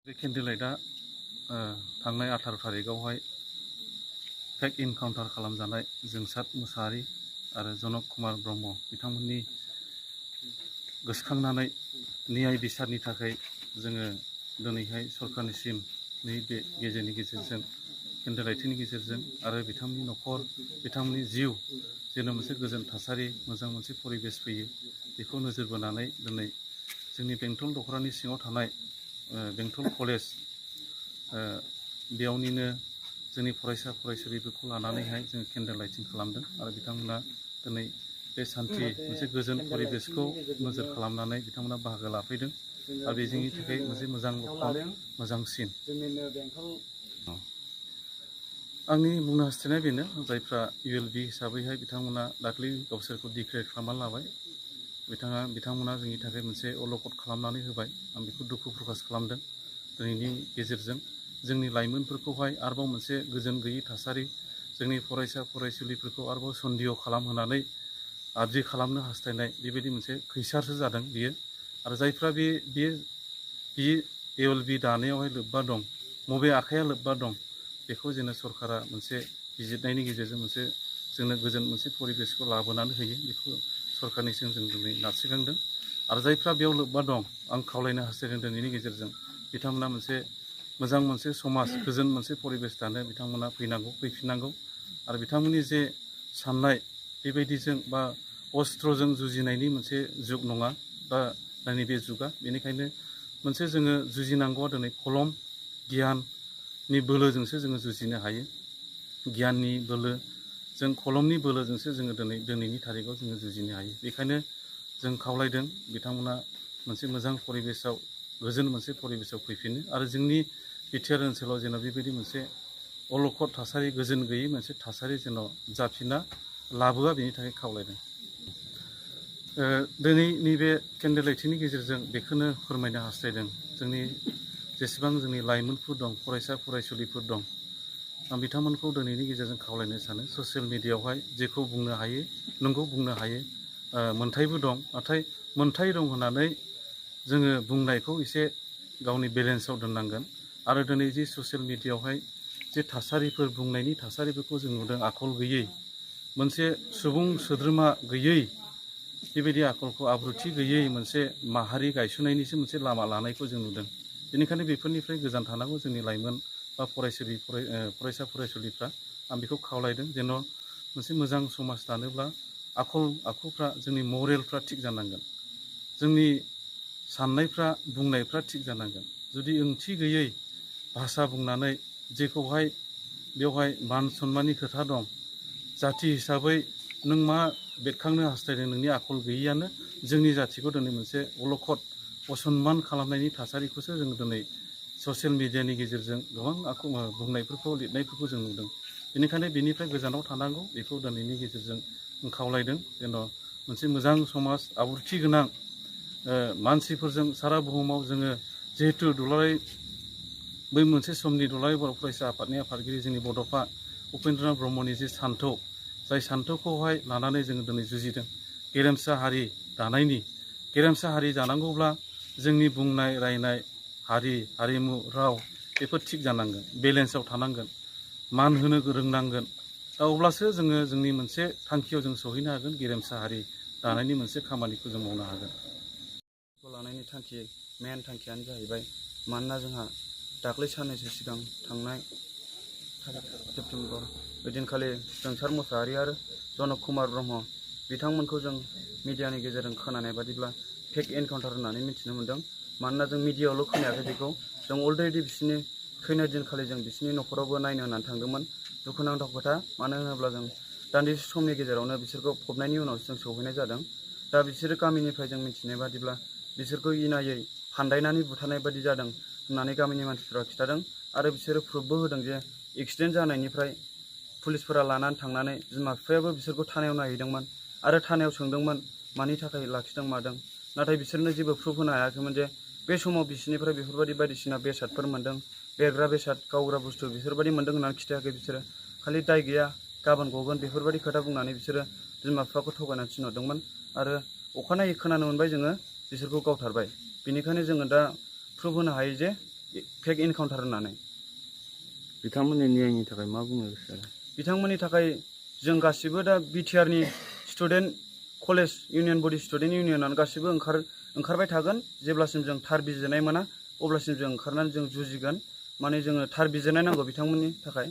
बे केन्डिललाइटआ थांनाय 18 तारिखआवहाय फेक इनकाउन्टार खालामजानाय जोंसार मुसाहारि आरो जनक कुमार ब्रह्म बिथांमोननि गोसोखांनानै न्याय बिसारनि थाखाय जोङो दिनैहाय सरकारनिसिम नैबे गेजेरनि गेजेरजों केन्डिललाइटनि गेजेरजों आरो बिथांमोननि न'खर बिथांमोननि जिउ जेन' मोनसे गोजोन थासारि मोजां मोनसे परिबेस फैयो बेखौ नोजोर बोनानै दिनै जोंनि बेंटल दख'रानि सिङाव थानाय बेंटल कलेज बेयावनिनो जोंनि फरायसा फरायसुलिफोरखौ लानानैहाय जोङो केन्डिललाइटिं खालामदों आरो बिथांमोना दिनै बे सान्थि मोनसे गोजोन परिबेसखौ नोजोर खालामनानै बिथांमोना बाहागो लाफैदों आरो बे जोंनि थाखाय मोनसे मोजां लक्षण मोजांसिन। आंनि बुंनो हास्थायनाया बेनो जायफ्रा ULB हिसाबैहाय बिथांमोना दाख्लै गावसोरखौ डिक्लेयार खालामना लाबाय बिथांमोना जोंनि थाखाय मोनसे अलखद खालामनानै होबाय आं बेखौ दुखु प्रकास खालामदों। दिनैनि गेजेरजों जोंनि लाइमोनफोरखौहाय आरोबाव मोनसे गोजोन गैयै थासारि जोंनि फरायसा फरायसुलिफोरखौ आरोबाव सन्देह खालामहोनानै आद्रि खालामनो हास्थायनाय बेबायदि मोनसे खैसारसो जादों बियो आरो जायफ्रा बे ULB दानायावहाय लोब्बा दं बबे आखाइया लोब्बा दं बेखौ जोंनो सरकारा मोनसे बिजिरनायनि गेजेरजों मोनसे जोंनो गोजोन मोनसे परिबेसखौ लाबोनानै होयो बेखौ सरकारनिसिम जों दिनै नारसिनदों आरो जायफ्रा बेयाव लोब्बा दं आं खावलायनो हास्थायदों दिनैनि गेजेरजों बिथांमोना मोनसे मोजां मोनसे समाज गोजोन मोनसे परिबेस दानो बिथांमोना फैफिननांगौ आरो बिथांमोननि जे साननाय बेबायदिजों बा अस्त्रजों जुजिनायनि मोनसे जुग नङा दा दानि बे जुगा बेनिखायनो मोनसे जोङो जुजिनांगौआ दिनै कलम गियाननि बोलोजोंसो जोङो जुजिनो हायो। गियाननि बोलो जों कलमनि बोलोजोंसो जोङो दिनैनि थारिखआव जोङो जुजिनो हायो। बेखायनो जों खावलायदों बिथांमोना मोनसे मोजां परिबेसाव गोजोन मोनसे परिबेसाव फैफिनो आरो जोंनि बिटिआर ओनसोलाव जेन' बेबायदि मोनसे अलखद थासारि गोजोन गैयै मोनसे थासारि जेन' जाफिना लाबोआ बेनि थाखाय खावलायदों। दिनै नैबे केन्डिललाइटिंनि गेजेरजों बेखौनो फोरमायनो हास्थायदों जोंनि जेसेबां जोंनि लाइमोनफोर दं फरायसा फरायसुलिफोर दं आं बिथांमोनखौ दिनैनि गेजेरजों खावलायनो सानो ससियेल मिडियायावहाय जेखौ बुंनो हायो नंगौ बुंनो हायो मोन्थायबो दं नाथाय मोन्थाय दं होननानै जोङो बुंनायखौ एसे गावनि बेलेन्सआव दोननांगोन आरो दिनै जे ससियेल मिडियायावहाय जे थासारिफोर बुंनायनि थासारिफोरखौ जों नुदों आखल गैयै मोनसे सुबुं सोद्रोमा गैयै बेबायदि आखलखौ आब्रुथि गैयै मोनसे माहारि गायसननायनिसो मोनसे लामा लानायखौ जों नुदों। बेनिखायनो बेफोरनिफ्राय गोजान थानांगौ जोंनि लाइमोन बा फरायसा फरायसुलिफ्रा आं बेखौ खावलायदों जेन' मोनसे मोजां समाज दानोब्ला आखल आखुफ्रा जोंनि मरेलफ्रा थिग जानांगोन जोंनि साननायफ्रा बुंनायफ्रा थिग जानांगोन जुदि ओंथि गैयै भाषा बुंनानै जेखौहाय बेवहाय मान सन्माननि खोथा दं जाथि हिसाबै नों मा बेरखांनो हास्थायदों नोंनि आखल गैयैयानो जोंनि जाथिखौ दिनै मोनसे अलखद असनमान खालामनायनि थासारिखौसो जों दिनै ससियेल मिडियानि गेजेरजों गोबां बुंनायफोरखौ लिरनायफोरखौ जों नुदों। बेनिखायनो बेनिफ्राय गोजानाव थानांगौ बेखौ दिनैनि गेजेरजों खावलायदों जेन' मोनसे मोजां समाज आब्रुथि गोनां मानसिफोरजों सारा बुहुमाव जोङो जिहेथु दुलाराय बै मोनसे समनि दुलाराय बर' फरायसा आफादनि आफादगिरि जोंनि बड'फा उपेन्द्रनाथ ब्रह्मनि जे सान्थौ जाय सान्थौखौहाय लानानै जोङो दिनै जुजिदों गेरेमसा हारि दानायनि गेरेमसा हारि दानांगौब्ला जोंनि बुंनाय रायनाय हारिमु राव बेफोर थिग जानांगोन बेलेन्सआव थानांगोन मान होनो रोंनांगोन दा अब्लासो जोङो जोंनि मोनसे थांखियाव जों सहैनो हागोन गेरेमसा हारि दानायनि मोनसे खामानिखौ जों मावनो हागोन। लानायनि मेन थांखियानो जाहैबाय मानोना जोंहा दाख्लै साननैसो सिगां थांनाय सेप्तेम्बर ओइदिनखालि जोंसार मुसाहारि आरो जनक कुमार ब्रह्म बिथांमोनखौ जों मिडियानि गेजेरजों खोनानाय बादिब्ला फेक एनकाउन्टार होननानै मिथिनो मोन्दों। मानोना जों मिडियायावल' खोनायाखै बेखौ जों अलरेडि बिसिनि थैनाय दिनखालि जों बिसिनि न'खरावबो नायनो होननानै थांदोंमोन। दुखुनांथाव खोथा मानो होनोब्ला जों दान्दिसे समनि गेजेरावनो बिसोरखौ फबनायनि उनावसो जों सौहैनाय जादों। दा बिसोरो गामिनिफ्राय जों मिथिनाय बादिब्ला बिसोरखौ इनायै फान्दायनानै बुथारनाय बादि जादों होननानै गामिनि मानसिफ्रा खिन्थादों आरो बिसोरो प्रुफबो होदों जे एक्सिडेन्ट जानायनिफ्राय पुलिसफोरा लानानै थांनानै बिमा बिफायाबो बिसोरखौ थानायाव नायहैदोंमोन आरो थानायाव सोंदोंमोन मानि थाखाय लाखिदों मादों नाथाय बिसोरनो जेबो प्रुफ होनो हायाखैमोन जे बे समाव बिसोरनिफ्राय बेफोरबायदि बायदिसिना बेसादफोर मोन्दों बेरग्रा बेसाद गावग्रा बुस्थु बेफोरबायदि मोन्दों होननानै खिथायाखै बिसोरो खालि दाय गैया गाबोन गगोन बेफोरबायदि खोथा बुंनानै बिसोरो बिमा बिफाखौ थगायनानै थिनहरदोंमोन आरो अखानायै खोनानो मोनबाय जोङो बिसोरखौ गावथारबाय। बेनिखायनो जोङो दा प्रुफ होनो हायो जे फेक एनकाउन्टार होननानै। बिथांमोननि न्यायनि थाखाय मा बुंनो गोसो? बिथांमोननि थाखाय जों गासिबो दा बिटिआरनि स्टुडेन्ट कलेज इउनियन बडि स्टुडेन्ट इउनियनानो गासिबो ओंखारबाय थागोन जेब्लासिम जों थार बिजिरनाय मोना अब्लासिम जों ओंखारनानै जों जुजिगोन। माने जोङो थार बिजिरनाय नांगौ बिथांमोननि थाखाय।